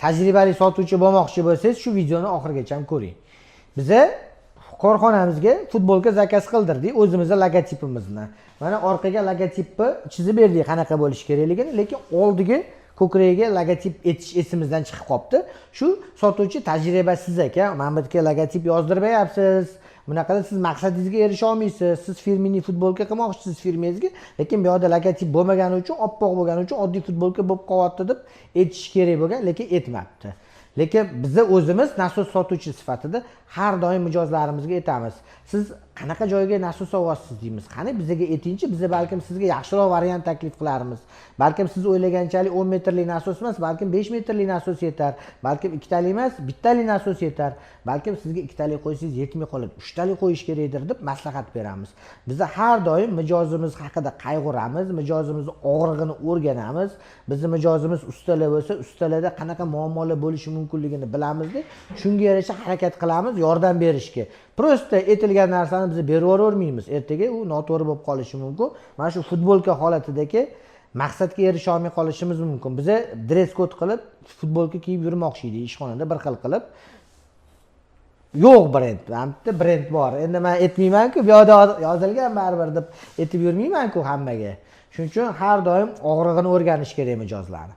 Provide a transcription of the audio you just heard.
Tajribali sotuvchi bo'lmoqchi bo'lsangiz, shu videoni oxirigacha ko'ring. Biza korxonamizga futbolka zakaz qildirdik, o'zimizni logotipimizni. Mana orqaga logotipni chizib berdik, qanaqa bo'lishi kerakligini, lekin oldiga ko'kragiga logotip etish esimizdan chiqib qolibdi. Shu sotuvchi tajribasiz ekan, mana bu yerga logotip yozdirmayapsiz. Bunaqada siz maqsadingizga erisha olmaysiz. Siz фирменный futbolka qilmoqchisiz firmangizga, lekin bu yoqda logotip bo'lmagani uchun, oppoq bo'lgani uchun oddiy futbolka bo'lib qolyapti deb aytish kerak bo'lgan, lekin aytmabdi. Lekin biza o'zimiz nasos sotuvchi sifatida har doim mijozlarimizga aytamiz. Siz qanaqa joyga nasos olyapsiz deymiz. Qani bizga aytingchi, biza balkim sizga yaxshiroq variant taklif qilarmiz. Balkim siz o'ylaganchalik 10 metrli nasos emas, balkim 5 metrli nasos yetar. Balkim ikkitali emas, bittali nasos yetar. Balkim sizga ikkitali qo'ysangiz yetmay qoladi, uchtali qo'yish kerakdir deb maslahat beramiz. Biz har doim mijozimiz haqida qayg'uramiz, mijozimizni og'rig'ini o'rganamiz. Bizni mijozimiz ustalar bo'lsa, ustalarda qanaqa muammolar bo'lishi mumkinligini bilamizda, shunga yarasha harakat qilamiz yordam berishga. Просто aytilgan narsani biz berib yuboravermaymiz. Ertaga u noto'g'ri bo'lib qolishi mumkin. Mana shu futbolka holatidagi maqsadga erisha olmay qolishimiz mumkin. Biza dress kod qilib futbolka kiyib yurmoqchi edik ishxonada bir xil qilib. Yo'q brend, mana bitta brend bor. Endi men aytmayman-ku, bu yoqda yozilgan baribir deb aytib yurmayman-ku hammaga. Shuning uchun har doim og'rig'ini o'rganish kerak mijozlarni.